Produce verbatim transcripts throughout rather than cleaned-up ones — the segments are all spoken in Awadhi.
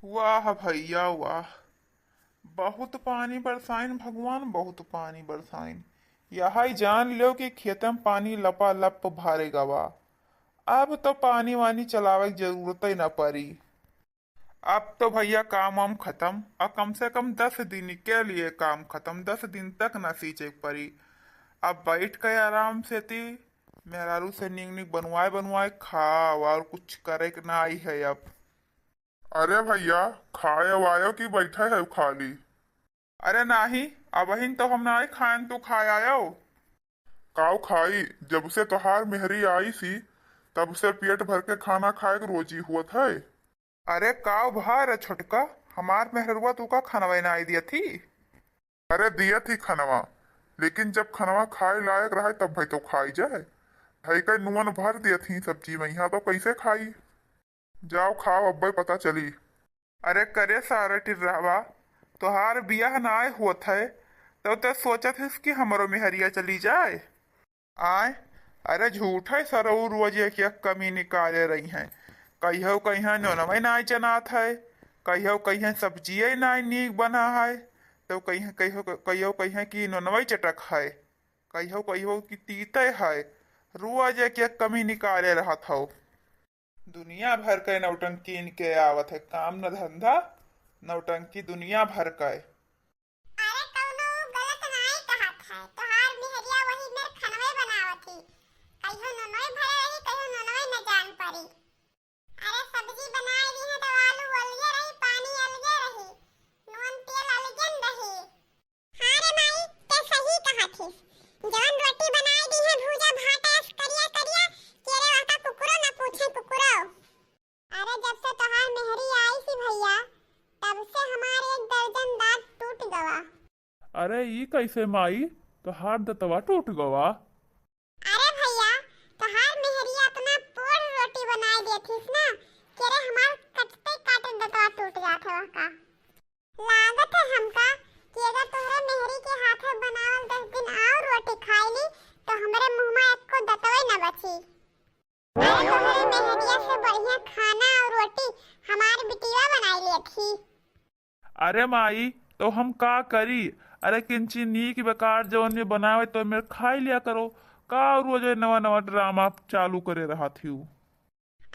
वाह भइया वाह, बहुत पानी बरसाइन भगवान, बहुत पानी बरसाइन। यहइ जान लेव कि खेते में पानी लपालप भरे गवा। अब तो पानी वानी चलावे के जरूरत ही न परी। अब तो भइया काम वाम खतम, अ कम से कम दस दिन के लिए काम खतम, दस दिन तक न सींचे के परी। अब बैठ के आराम से ती मेहरारू से नीक नीक बनवाए बनवाए खाव, और कुछ करे के नाई है अब। अरे भइया, खाए वायो कि बैठे है खाली? अरे नाही, अबहिन तो हम नाही खाएन, तू खाए आयो। काऊ खाई, जब से तोहार मेहरी आई सी, तब से पेट भर के खाना खाए के रोजी हुवत है। अरे काऊ भा रे छोटका, हमार मेहरुआ तू का खनवे नाही दिया थी? अरे दिया थी खनवा, लेकिन जब खनवा खाए लायक रहे तब भाई तो खाई जाए। भाई का नुअन भर दिया थी सब्जी में, यहाँ तो कैसे खाई? जाओ खाओ, अब्बे पता चली। अरे करे सारे टिर्रावा, तोहार बियाह नाय होत है, तो ते सोचत हिस कि हमरो मेहरिया चली जाए? आय, अरे झूठे सरऊ रोज एक एक कमी निकाले रही हैं। कहियो कहिया नोनवे नाय चनात है, कहियो कहिया सब्जिये नाय नीक बना है, तो कहिया, कहियो, कहियो कहिया कि नोनवे चटक है, कहियो कहियो कि तीते है। रोज एक एक कमी निकाले रहत हौ। दुनिया भर के नौटंकी इनके आवत है, काम न धंधा, नौटंकी दुनिया भर के। अरे कौनो गलत नाई कहत है, तोहार मेहरिया वही मेर खनवे बनावत ही, कहियो ननवे भरे रही, कहियो ननवे न जान परी। अरे सब्जी बनाए दी है तो आलू अलगे रही, पानी अलगे रही, नून तेल अलगे न रही। हाँ रे माई, ते सही कहत हिस। जवन रोटी बनाए दी है भूजा भाटा अस करिया करिया, के रे वहका कुकुरो न पूछे कुकुरो। अरे जब से तोहार मेहरी आई सी भइया, तब से हमार एक दर्जन दांत टूट गवा। अरे ई कैसे माई, तोहार दतवा टूट गवा? अरे भइया, तोहार मेहरी अपना पोर रोटी बनाए देथिस ना, के रे हमार कटते काटे दतवा टूट जात है वहका। लागत है हमका कि अगर तोहरे मेहरी के हाथे बनावल दस दिन और रोटी खाई ली, तो हमरे मुंह में एको दतवे न बची। अरे तोहरे मेहरिया से बढ़िया खाना और रोटी हमार बिटिया बनाई लेत ही। अरे माई, तो हम का करी? अरे किंची नीक बेकार जवन में बनावे तो में खाई लिया करो, का रोज नवा नवा ड्रामा चालू करे रहत हिउ?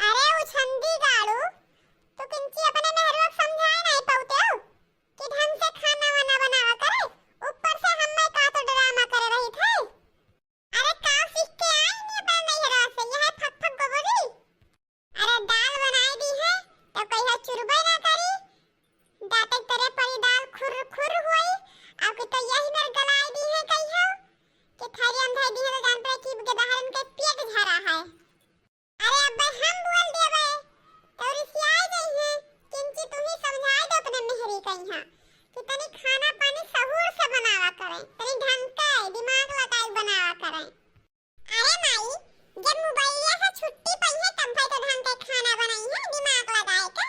अरे उछंदी गाड़ू, तू किंची अपने मेहरुआ के समझाए नाई पाउते हो कि ढंग से खाना वाना बनावा करे, ऊपर से हम्मे का तो ड्रामा करे रही थे। अरे का सीख के आई नी अपने नैहरा से, यह फक फक गोबरी। अरे दाल बनाई दी है तो कहिया चुरबे ना करी, दांते तरे परी दाल खुर खुर होई, और कि तो यही मेर गलाई दी है कहियो कि थैली अंधाई दी है तो जान पड़े कि गेदहरन के पेट झरा है। अरे अब्बे हम बोल देबे, तो रिसियाई जइहे, किंची तू ही समझाई दे अपने मेहरी कहिया कि तनी खाना पानी सहूर से बनावा करे, तनी ढंग के दिमाग लगाई बनावा करे। अरे माई, जब मोबाइलिया से छुट्टी पइहे तब भाई तो ढंग के खाना बनाइहे, दिमाग लगाए के।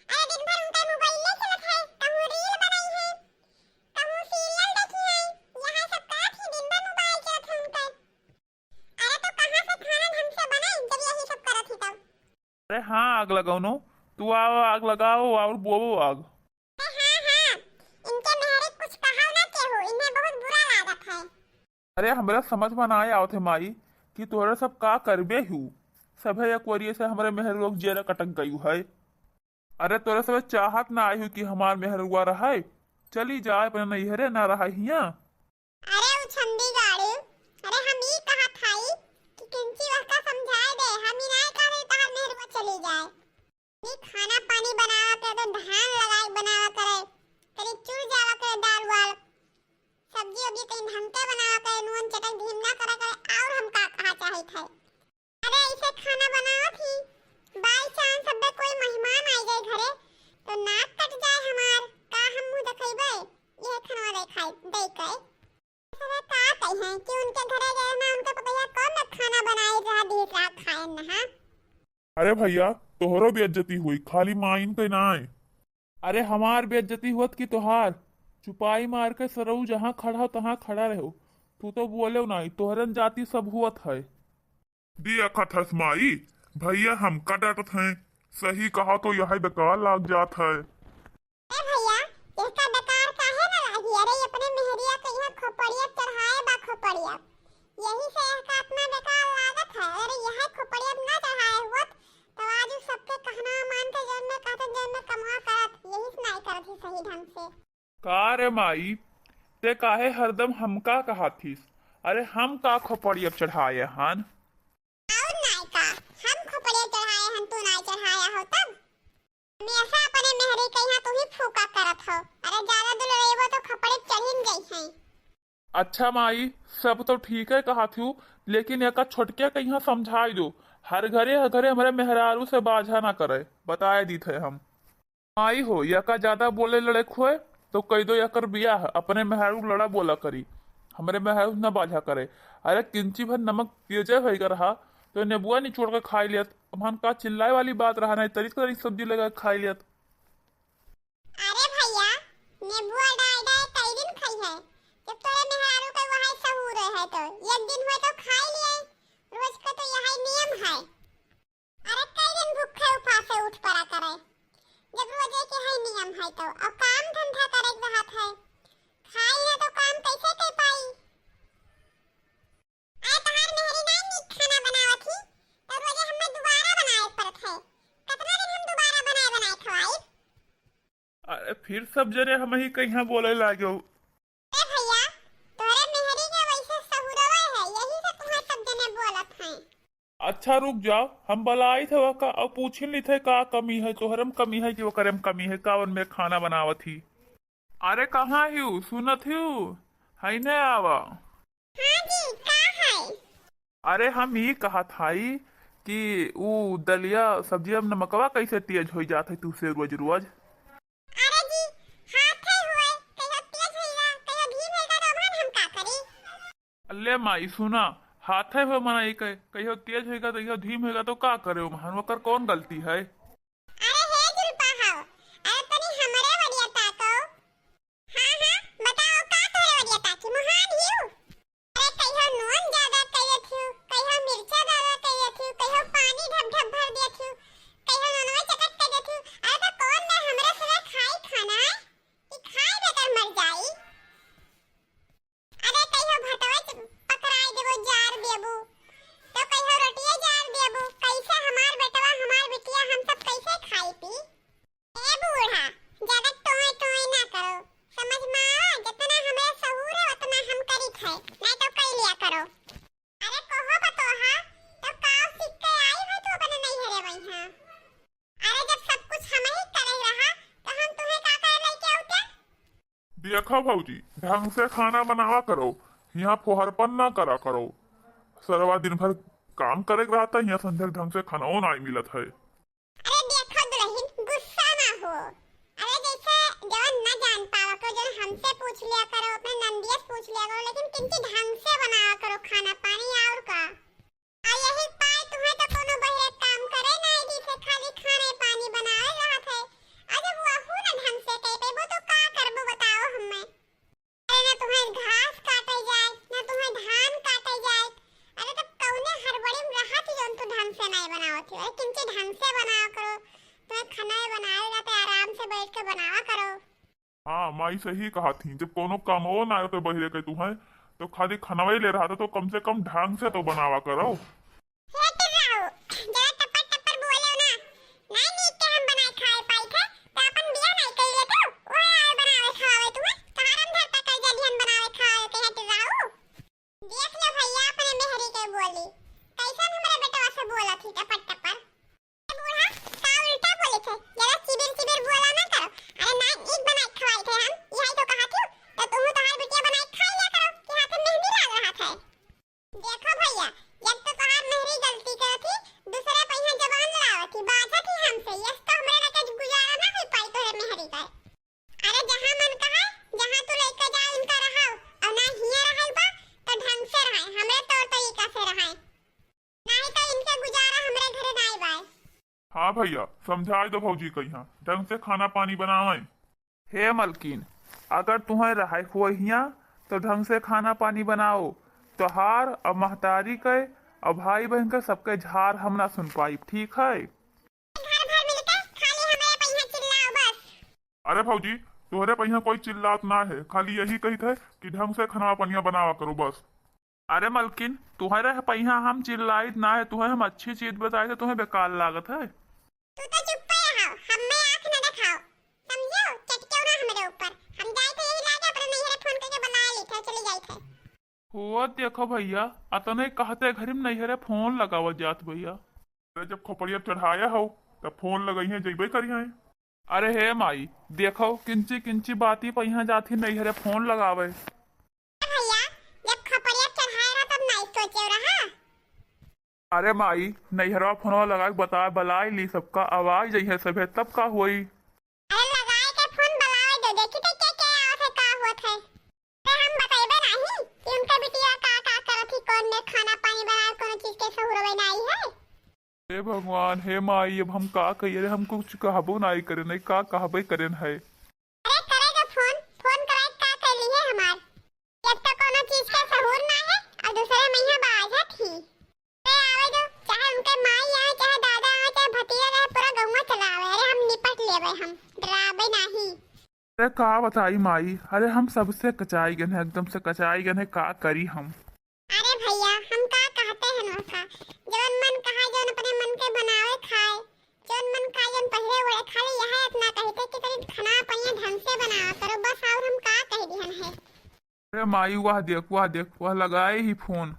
अरे दिन भर उनका मोबाइले चलत है, कहूँ रील बनाइहे, कहूँ सीरियल देखिहे, यहाँ सब करत ही, दिन भर मोबाइल चलत है उनका। अरे तो कहाँ से खाना ढंग से बनाई जब यही सब करत ही तब? अरे हाँ आग लगौनो, तू आओ आग लगाओ और बोवो आग। अरे हाँ हाँ, इनके मेहरे कुछ कहा ना केहू, इन्हें बहुत बुरा लागत है। अरे हमरा समझ में ना आवत है माई कि तोहरे सब का करबे हू, सभे एक वरिये से हमरे मेहर लोग जेरा कटक गयू है। अरे तोरे सब चाहत ना आई हूँ कि हमार मेहरुआ रहे, चली जाए अपने नैहरे ना रहे हियाँ। अरे उछंदी गाड़ी, अरे हम ई कहत हई कि किंची वहका समझाए दे, हम ई नाय कहत हई तहार मेहरुआ चली जाए। नी खाना पानी बनावा करे तो धान लगाए बनावा करे, तनी चुर जावा करे दाल वाल, सब्जी उब्जी कहीं ढंग के बनावा करे, नून चटक धीम ना करा करे, और हम का कहा चाहित है। अरे, ऐसे खाना बनावत ही, by chance अब्बे कोई मेहमान आई गए घरे, तो नाक कट जाए हमार, का हम मुंह देखइबे, यह खाना दे खाई, दे के। अरे, का कही हैं कि उनके घरे गए ना, उनके पतोहिया कौन ना खाना बनाए रहा, दीस रहा खाए ना, हाँ? अरे भैया, तोहरो बेइज्जती हुई, खाली माइन के नाय। अरे हमार बेइज्जती हुअत कि तोहार? चुपाई मार के सरऊ जहाँ खड़ा हो तहाँ खड़ा रहो। तू तो बोलेउ नाई, तोहरन जाति सब हुअत है। देखत हस माई, भैया हमका डांटत हैं, सही कहा तो यही बेकार लाग जात है। ए भैया, एका बेकार काहे ना लागी? अरे, ये अपने मेहरिया के यहाँ खोपड़िया चढ़ाए बा, खोपड़िया। यही से एका इतना बेकार लागत है। अरे, यह खोपड़िया ना चढ़ाए होत, तो आज उ सबके कहना मान के जौन में कहते, जौन में कमवा करत, यही से नाई करत ही सही ढंग से। का रे माई, ते काहे हरदम हमका कहा थीस? अरे, हम का खोपड़िया चढ़ाए हन? और नाई का, हम खोपड़िया चढ़ाए हन, तू नाई चढ़ाया हो तब? हमेशा अपने मेहरी के यहाँ तू ही फूका करत हो। अरे, ज्यादा दुलरेबो तो खपड़े चढ़िन गई हैं। अच्छा माई, सब तो ठीक है कहा थू, लेकिन एका छोटके के यहाँ समझाई दो, हर घरे हर घरे हमरे मेहरारू से बाझा ना करे, बताए दीत है हम। माई हो, एका ज्यादा बोले लड़े खोए तो कह दो एकर बियाह अपने मेहरारू लड़ा बोला करी, हमरे मेहरारू ना बाझा करे। अरे किंची भर नमक तेजे होइगा रहा तो नेबुआ निचोड़ के खाई लियत। अब हम का चिल्लाए वाली बात रहा, नहीं तरीक तरीक सब्जी लगा के खाई लियत। अरे भैया, नेबुआ डाय डाय कई दिन खाई है? जब तोरे मेहरारू के वहाई सहूर है तो एक दिन हुए तो खाई लिए, रोज का तो यही नियम है। अरे कई दिन भूखे उपासे उठ पड़ा करे, जब रोजे के है नियम है तो। अब काम धंधा करे के रहत है, खाई ना तो काम कैसे कर पाई? अरे तोहार मेहरी ना नीक खाना बनावत ही, तो रोजे हमें दोबारा बनाए पड़त है। कितना दिन हम दोबारा बनाए बनाए खवाई? अरे फिर सब जने हम ही कहीं बोले लागो। ए भैया, तोहरे मेहरी के वैसे सहुरवे है, यही से तुम्हें सब जने बोलत हैं। अच्छा रुक जाओ, हम बलाई थे वका और पूछिन ली थे का कमी है, तोहरे में कमी है कि ओकरे में कमी है, कावन में खाना बनावत ही। अरे कहाँ ही उ? सुनत ही उ? है ने आवा। हाँ जी, का है? अरे हम ई कहत हई कि उ दलिया सब्जिया में नमकवा कैसे तेज हो जात है तू से रोज रोज? अरे जी, हाथे हुए, कहियो तेज होइगा, कहियो धीम होइगा, तो ओमन हम का करी? अल्ले माई सुना, हाथे हुए मना ई कहे, कहियो तेज होइगा, कहियो धीम होइगा, तो का करे ओमन, ओकर कौन गलती है? अरे हे जुल्फा हव, अरे तनी हमरे ओरिया ताको। हाँ, हाँ, बताओ का तोहरे ओरिया ताकी, मुहान हिउ? अरे कहियो नून ज्यादा कइले थिउ, कहियो मिर्चा ज्यादा कइले थिउ, कहियो पानी ढप ढप भर दिया थिउ, कहियो नूनवे चटक कइले थिउ। अरे तो कौन में हमरे सवे खाई खाना है कि खाई बेगर मर जाई? अरे कहियो भटवे च-, पकड़ाई देबो जार देबू, तो कहियो रोटिये जार देबू। कैसे हमार बेटवा, हमार बिटिया, हम सब कैसे खाई पी? ए बूढ़ा, ज्यादा टोय टोय ना करो, समझ में आवा? जितना हमें सहूर है उतना हम करित है, नहीं तो कई लिया करो। अरे कहो बतोहा, तो काव सीख के आई है तू अपने नैहरे वहीं? अरे जब सब कुछ हम ही करे रहा, तो हम तुम्हें का करे लेके आउते? देखा भौजी, ढंग से खाना बनावा करो, यहाँ फोहरपन ना करा करो। सरवा दिन भर काम करे के रहता, यहाँ संझा के ढंग से खाना ना मिलत है। अरे देखो दुल्हन, गुस्सा ना हो। अरे जैसे जवन ना जान पावा करो, जवन हमसे पूछ लिया करो, अपने नंदिया से पूछ लिया करो, लेकिन किंची ढंग से बनावा करो खाना पानी और का। आ यही पाए तुम्हें तो कोनो बहिरे काम करे ना आई, जैसे खाली खाने पानी बनावे रहत है। आ जब वहू ना ढंग से कह पेबो तो का करबो बताओ हमें? अरे ना तुम्हें घास काटे जाए, ना तुम्हें धान काटे जाए। अरे तो कौने हड़बड़ी में रहत ही जौन तू ढंग से नहीं बनावत हो? अरे किंचे ढंग से बनावा करो, तुम्हें खाना बनावे रहते आराम से बैठ के बनावा करो। हाँ माई सही कहा थी, जब कोनो कामो ना आयो तो बहिरे के तू है तो खाली खनवे ले रहा था, तो कम से कम ढंग से तो बनावा करो। हे टिर्राऊ, जरा टपर टपर बोलो ना। नाई नीक के हम बनाए खाए पाई थे, तो अपन बिया नाई कई लेते, ओए आए बनावे खावे तुम्हें, तोहार हम धरता कर जलियन बनावे खावे के हे टिर्राऊ। देख लो भैया अपने मेहरी के बोली, कैसन हमरे बेटवा से बोला थी टपर टपर। ए बूढ़ा, का उल्टा बोले थे? जरा चिबिर चिबिर बोला ना करो। अरे नाई नीक बनाए खवाई थे हम, यही तो कहा थी, तो तुम तोहार बिटिया बनाए खा लिया करो कि हाथ में मेहंदी लाग रहा था। देखो भैया, जब तो तोहार मेहरी गलती करत ही, दूसरे पे यहाँ जबान लड़ावत ही, बाझत ही हमसे, यस तो हमरे लगे गुजारा ना हो पाई तोहरे मेहरी का। अरे जहाँ मन कहे, जहाँ तू लइका जाओ इनका रहाओ, और ना हियाँ रहल बा, तो ढंग से रहे, हमरे तौर तरीका से रहे, नहीं तो इनके गुजारा हमरे घरे नाई बाय। हाँ भैया, समझाए दो भौजी कहिया, ढंग से खाना पानी बनावे। हे मलकिन, अगर तुहें रहे हुए हियाँ, तो ढंग से खाना पानी बनाओ। तोहार और महतारी के और भाई बहन के सबके झार हम ना सुन पाइब, ठीक है? घर भर अरे भौजी, तोहरे पहिया कोई चिल्लात ना है, खाली यही कहित है कि ढंग से खाना पनिया बनावा करो बस। अरे मलकिन, तुहरे पहिया हम चिल्लाइत ना है, तुहे हम अच्छी चीज बताइत है, तुहे बेकार लागत है। तू तो चुप्पे रहो, हम्मे आँख न देखाओ, समझियो? चटकेउ ना हमरे ऊपर। हम जाइत है यही लागे अपने नैहरे फोन करके बुलाए लीत है, चली जाइत है। हुआ देखो भैया, अतने कहते घरी में नैहरे फोन लगावल जात भैया। अरे जब खोपड़िया चढ़ाया हो, तब फोन लगइहे, जइबे करिहे। अरे हे माई, देखो किंची किंची बाती पहिया जात ही नैहरे फोन लगावे। भैया, जब खपड़िया चढ़ाए रहा तब नाई सोचे रहा। अरे माई, नैहरवा फोनवा लगा के बता, बलाई ली सबका, आवाज जइहे सभे, तब का होई? अरे लगाए के फोन बलावे दे, देखी ते के के आवत है, का होत है। ते हम बतइबे नाही कि उनका बिटिया का का करत ही, कौन में खाना पानी बनाए, कोनो चीज के सहूरवे नाही है। हे भगवान, हे माई, अब हम का कहिए रे, हम कुछ कहबो नाही करे, नहीं का कहबे करेन है। अरे करे दो फोन, फोन कराए का कर ली है हमार। एक तो कोनो चीज के सहूर ना है और दूसरे में यहाँ बाझत ही। अरे आवे दो, चाहे उनके माई आए, चाहे दादा आए, चाहे भतीजा आए, पूरा गौवा चला आवे। अरे हम निपट लेवे, हम डरावे नाही। अरे का बताई माई, अरे हम सबसे कचाई गन है, एकदम से कचाई गन है, का करी हम। अरे भैया, हम का कहते हैं नौसा, जौन मन कहा, जौन अपने मन के बनावे खाए, जौन मन का जौन पहले ओढ़े, खाली यह इतना कहते कि तनी खाना पानी ढंग से बनावा करो, बस और हम का कह दिहन है। अरे माई, वाह देख, वाह देख, वह लगाए ही फोन।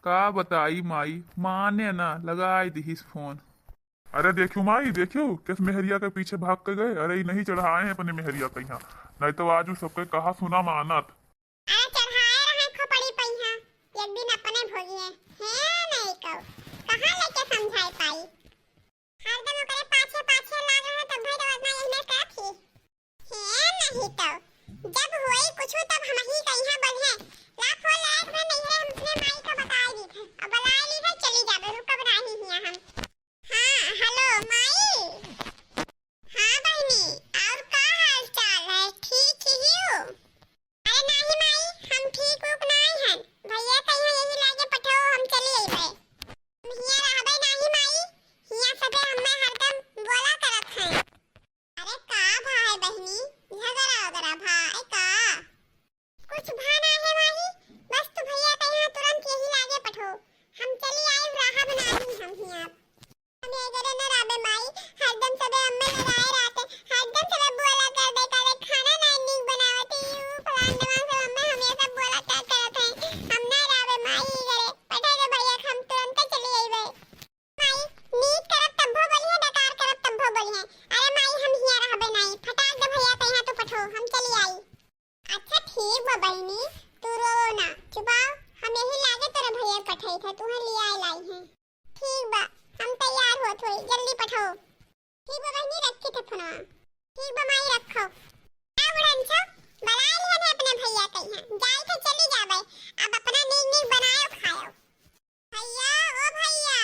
का बताई माई, माने ना, लगाए दिहिस फोन। अरे देखियो माई, देखियो, किस मेहरिया के पीछे भाग के गए। अरे, ई नहीं चढ़ाए हैं अपने मेहरिया के यहाँ, नहीं तो आज उ सबके कहा सुना मानत। अरे चढ़ाए रहे खोपड़ी पहिया, एक दिन अपने भोगिए। हे नहीं कहो, कहाँ लेके समझाए पाई? हरदम ओकरे पाछे पाछे लाग रहे, तब भाई तो इतना यही नहीं करत ही। हे नहीं तो, जब होई कुछ तब हम ही कहीं बोलिए। लाखों लाख में नहीं है, हम अपने माई का बताए दी थे। अब बुलाए ली है, चली जाबे, रुकब नाही हिया हम। हाँ, हेलो माई। हाँ बहनी, और का हाल चाल है? ठीक ही हो? अरे नाही माई, हम ठीक उक नाही हन। भैया कहिया यही लागे पठाओ, हम चली अइबे। हम हिया रहबे नाही माई, हिया सबे हम्मे हरदम बोला करत हैं। अरे का भाई बहनी, झगड़ा वगड़ा भाई का? कुछ भा ना है माई, बस तू भैया कहिया तुरंत यही लागे पठाओ, हम चली आई, रहब नाही हम हिया। हम ये घरे न रहबे माई, हरदम सबे अम्मे लड़ाए रहते, हरदम सबे बोला कर दे, करे खाना ना नीक बनावत ही, ऊ फलान दवान सब अम्मे हम ये सब बोला क्या करत है, हम ना रहबे माई ये घरे, पठाई दे भैया, हम तुरंते चली अइबे। माई, नीक करब तब्बो बोलिहे, बेकार करब तब्बो बोलिहे। अरे माई, हम हिया रहबे नाई, फटाक दे भैया, कहिया तू पठो, हम चली आई। अच्छा ठीक बा बहिनी, तू रो ना, चुपाओ, हम यही लागे तोरे भैया पठाई थे, तुहे लियाए लाई हैं। ठीक बा, हम तैयार होत होई, जल्दी पठाओ। ठीक बा बहिनी, रखी थे फोनवा। ठीक बा माई, रखो। का बुढ़न छो, बुलाए लिहन है अपने भैया कहिया, जाई थे चली जाबे, अब अपना नीक नीक बनायो खायो। भैया, ओ भैया।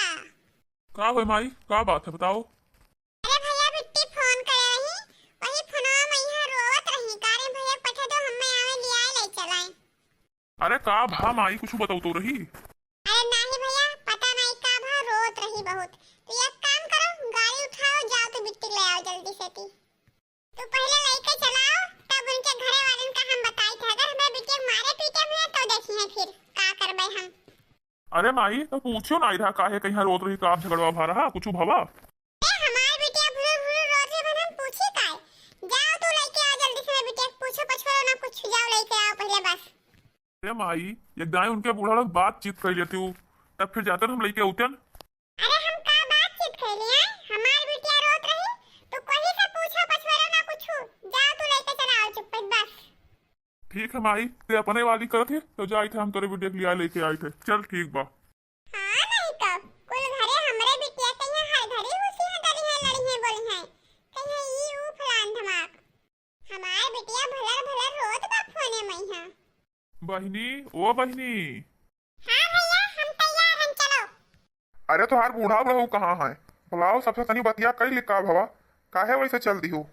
का होय माई, का बात है बताओ? अरे भैया, बिट्टी फोन करे रही, वही फोनवा में यहाँ रोवत रही, का रे भैया पठा दो, हमें आवे लियाए ले चलाए। अरे का भा माई, कुछ बताओ तो रही। अरे नाही भैया, पता नाही का भा, रोवत रही बहुत। तो एक काम करो, गाड़ी उठाओ, जाओ तो बिट्टी ले आओ जल्दी से ती। तू पहले लइके चलाओ, तब उनके घरे वालन का हम बताई थे। अगर हमें बिटिया मारे पीटे हुए तो देखी है फिर का करबे हम। अरे माई, तो पूछो ना इधर काहे कहीं रोत रही, का झगड़वा भा रहा, कुछ भवा? ए, हमार बिटिया भुरु भुरु रोत रही, बन हम पूछी काहे? जाओ तू लइके आओ जल्दी से, मैं बिटिया के पूछो पछोरो ना कुछ, जाओ लइके आओ पहले बस। अरे माई, एक दाई उनके बूढ़ा लोग बातचीत कर लेती हूँ, तब फिर जाते हम लइके आते। अरे हम का बातचीत कैली हैं? हमार बिटिया रोत रही, तो कोई से पूछो पछवारो ना कुछ। जाओ तू लेके चला आओ चुप्पे बस। ठीक है माई, ते अपने वाली करत है, तो जाई थे हम तोरे बिटिया के लिया लेके आई थे। चल ठीक बा। हाँ नहीं तो, कुल घरे हमरे बिटिया के यहाँ हर घड़ी घुसी हैं, डरी हैं, लड़ी हैं, बोली हैं, कहीं ई ऊ फलान धमाक। हमार बिटिया भलर भलर रोत बा फोने में यहाँ। बहिनी, ओ बहिनी। हाँ भैया, हम तैयार हन, चलो। अरे तोहार बूढ़ा बुढ़ऊ कहाँ है? बुलाओ सबसे तनी बतिया कई ले का भवा? काहे वैसे चल दिहू?